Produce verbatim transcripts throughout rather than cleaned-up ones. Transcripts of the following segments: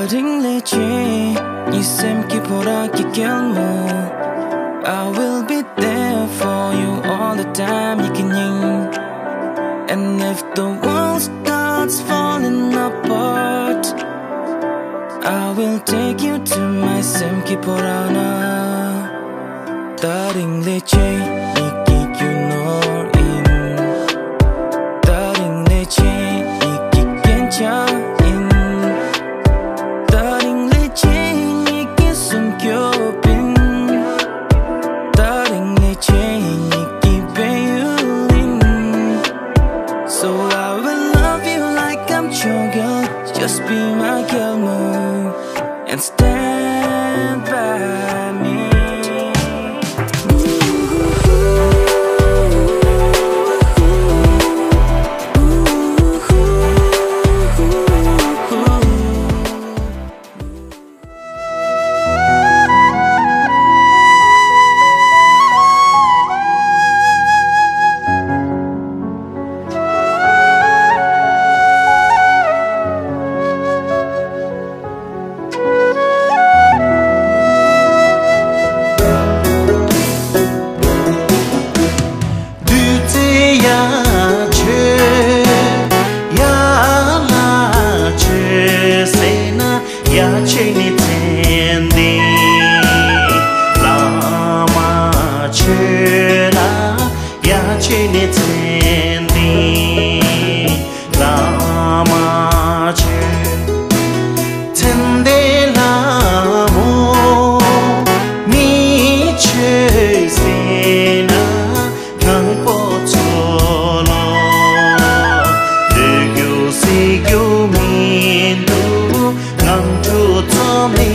དེ་རིང་ལས་བྱེད་ངའི་སེམས་ཀྱི་ཕོ་བྲང་གི་གད་མོ། I will be there for you all the time. ཡི་གེ་སྙིང་And if the world starts falling apart, I will take you to my སེམས་ཀྱི་ཕོ་བྲང་ན། དེ་རིང་ལས་བྱེད་ཡི་གེ་རྒྱུ་ནོར་ཡིན། དེ་རིང་ལས་བྱེད་ཡི་གེ་རྒྱན་ཆ་ཡིན། དེ་རིང་ལས་བྱེད་ཡི་གེ་སྲུང་སྐྱོབ་ཡིན། དེ་རིང་ལས་བྱེད་ཡི་གེ་བལ་ཡུལ་ཡིན། So I will love you like I'm your girl. Just be my girl, move and stand by me. བདུད་རྩི་ཡ་མཆོད་ཡ་ལ་མཆོད་ཟེར་ན། ཡ་མཆོད་ནི་མཚན་ལྡན་བླ་མ་མཆོད་ལ། ཡ་མཆོད་ནི་མཚན་ལྡན་བླ་མ་མཆོད། མཚན་ལྡན་ལྷ་མོ་མི་མཆོད་ཟེར་ན། ངང་པོ་ཚོ་ལོ། འདོད་རྒྱུ་སྲིད་རྒྱུ་མི་འདུག་ངང་ཕྲུག་ཚོ་མི་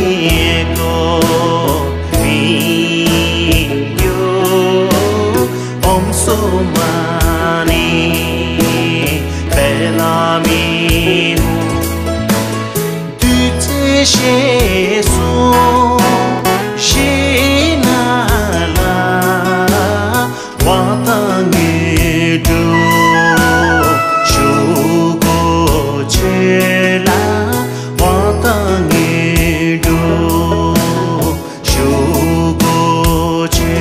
དགོས་མི་རྒྱུ། ཨོམ་སོ་མ་ནི་བེ་ལ་མི་མོ། བདུད་རྩི་ཞེས་སོ་ཞེ་ན་ལ། དབང་དང་དངོས་གྲུབ་ཞུ་དགོས་ཆེ་ལ། དབང་དང་དངོས་གྲུབ་ཞུ་དགོས་ཆེ།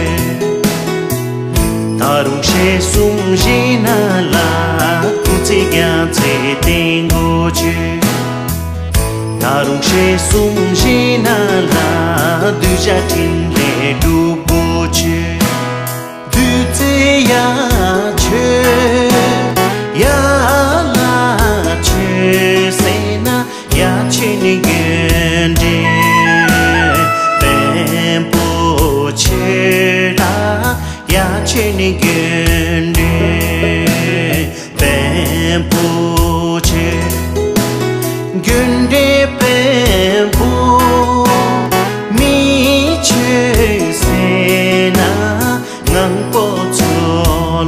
ད་རུང་ཞེས་གསུངས་ཞེ་ན་ལ། སྐུ་ཚེ་རྒྱ་མཚོའི་སྟེང་དགོས་ཆེ། ད་རུང་ཞེས་གསུངས་ཞེ་ན་ལ། གདུལ་བྱ་ཕྲིན་ལས་སྒྲུབ་དགོས་ཆེ། བདུད་རྩི་ཡ་མཆོད་ཡ་ལ་མཆོད་ཟེར་ན། ཡ་མཆོད་ནི་དགོན་འདྲེན་བེམ་པོ་མཆོད་ལ། ཡ་མཆོད་ནི་དགོན་འདྲེན་བེམ་པོ་མཆོད། དགོན་འདྲེན་བེམ་པོ་མི་མཆོད་ཟེར་ན། ངང་པོ་ཚོ་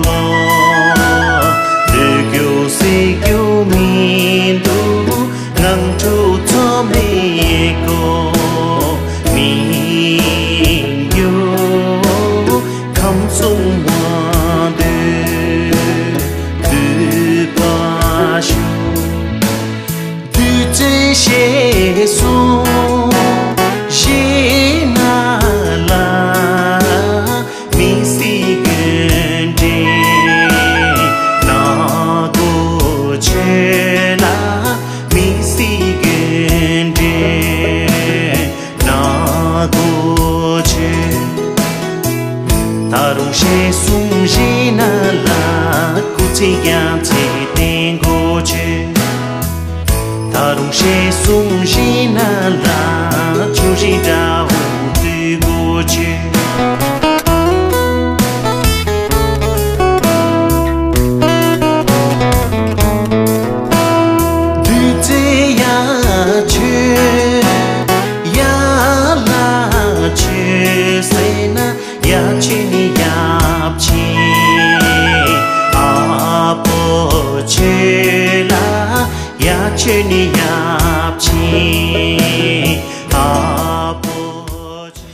ལོ། འདོད་རྒྱུ་སྲིད་རྒྱུ་མི་འདུག་ངང་ཕྲུག་ཚོ་མི་དགོས་མི་རྒྱུ། ཁམས་གསུམ་དབང་འདུས་འདུས་པ་ཞུ། བདུད་རྩི་ཞེས་གསུངས་ཞེ་ན་ལ། མི་སྲིད་དགོན་འདྲེན་ནག་པོ་མཆོད་ལ། མི་སྲིད་དགོན་འདྲེན་ནག་པོ་མཆོད། ད་རུང་ཞེས་གསུངས་ཞེ་ན་ལ། སྐུ་ཚེ་རྒྱ་མཚོའི་སྟེང་དགོས་ཆེ། ད་རུང་ཞེས་གསུངས་ཞེ་ན་ལ། ཆུ་རི་འདྲ་བོ་སྟོད་དགོས་ཆེ། བདུད་རྩི་ཡ་མཆོད་ཡ་ལ་མཆོད་ཟེར་ན། ཡ་མཆོད་ནི་ཡབ་ཆེན་ཨ་པོ་མཆོད་ལ། ཡ་མཆོད་ནི་ཡབ་ཆེན་ཨ་པོ་མཆོད།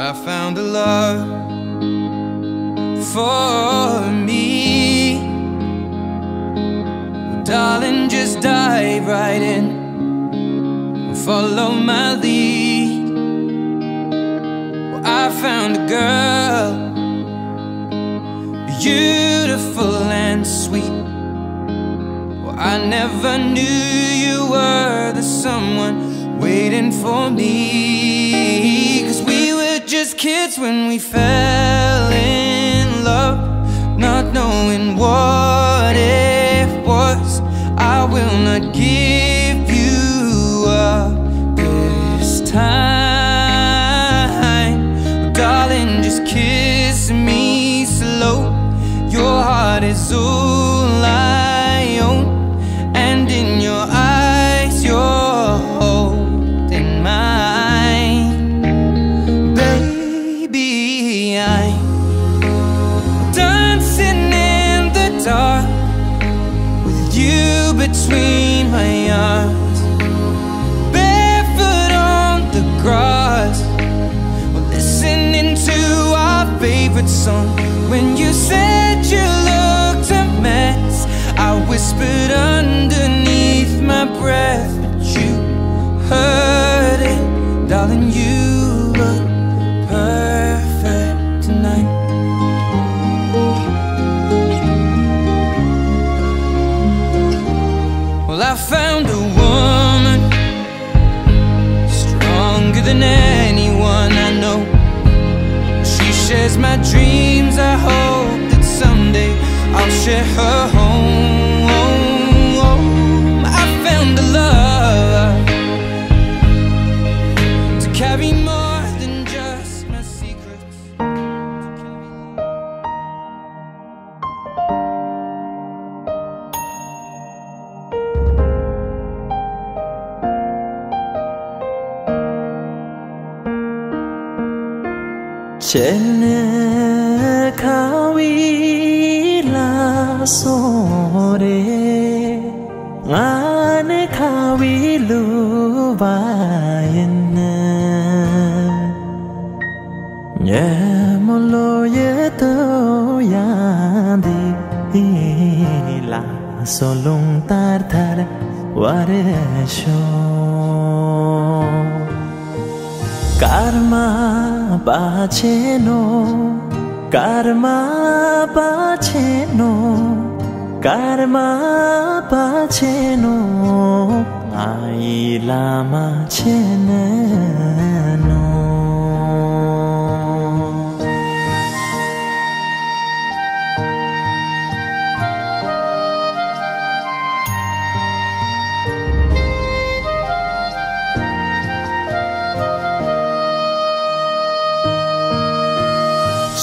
I found a love for me. Well, darling, just dive right in and follow my lead. Well, I found a girl, beautiful and sweet. Well, I never knew you were the someone waiting for me. 'Cause we were just kids when we fell in love, not knowing what it was. I will not give you up this time. Darling, just kiss me slow. Your heart is all I own, and in your eyes, you're holding mine. Baby, I'm dancing in the dark with you between my arms, barefoot on the grass. We're listening to our favorite song. When you said you looked a mess, I whispered underneath my breath, but you heard it. Darling, you look perfect tonight. Well, I found a woman stronger than anyone I know. She shares my dreams. I hope that someday I'll share her home. I found a love to carry more than just my secrets. ཁྱེད་ནི་ཁ་བའི་ལ་སོ་རེད། ང་ནི་ཁ་བའི་ལུ་བ་ཡིན། ཉེ་མོ་ལོ་ཡི་དུ་ཡང་འདི་ལ་སོ་ལུང་ལྟར་ཐར་བ་རེ་ཤོག་སྐར་མ་པ་ཆེ་ནོ། སྐར་མ་པ་ཆེ་ནོ། སྐར་མ་པ་ཆེ་ནོ། ང་ཡི་བླ་མ་ཆེ་ནི་ནོ།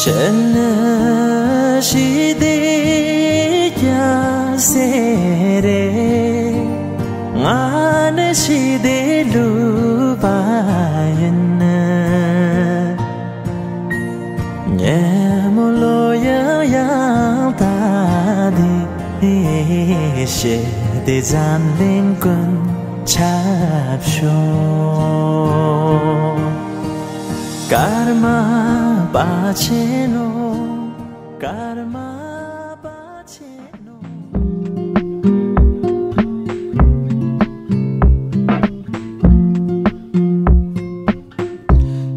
ཁྱེད་ནི་ཞི་བདེའི་རྒྱལ་སྲས་རེད། ང་ནི་ཞི་བདེའི་ལུས་པ་ཡིན། ཉེ་མོ་ལོ་ཡང་ཡང་ད་དེ་ཞི་བདེ་འཛམ་གླིང་ཀུན་ཁྱབ་ཤོག་སྐར་མ་པ་ཆེ་ནོ། སྐར་མ་པ་ཆེ་ནོ།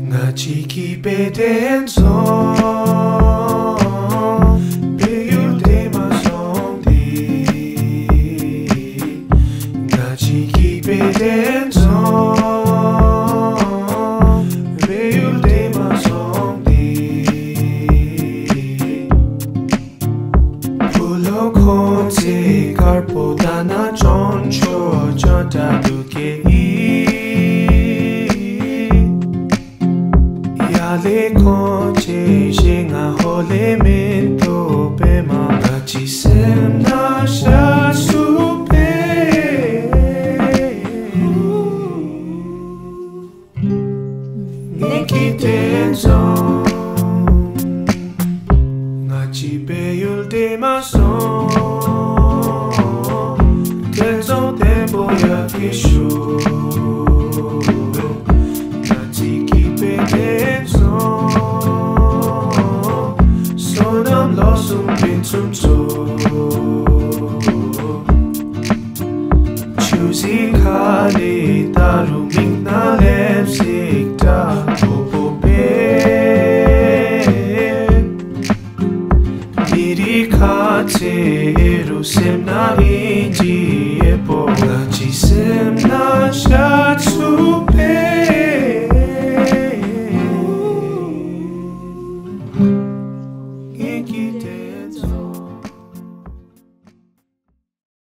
ང་གཅིག་གིས་དཔེ་དེ་མཚོན། བལ་ཡུལ་དེ་མ་སོང་དེ། ང་གཅིག་གིས་དཔེ་དེ་མཚོན། བལ་ཡུལ་དེ་མ་སོང་དེ། བུ་ལོ་ཁོ་ཚེ་དཀར་པོ་ད་ན་ཅོན་ཆོ་ཅོན་ཏྲ་དུ་ཀེ་ཨི། ཡ་ལེ་ཁོ་ཚེ་ཞེ་ང་ཧོ་ལེ་མེན་ཏོ་པེ་མ་ང་ཅི་སེམས་ན་ཤ་སུ་པེ། ངེད་ཀྱི་དེ་ཚོ། ང་ཅི་བལ་ཡུལ་དེ་མ་སོང་། དེ་ཚོ་དེ་པོ་ཡ་གི་ཤུ། ང་ཅི་གི་བལ་དེ་ཚོ།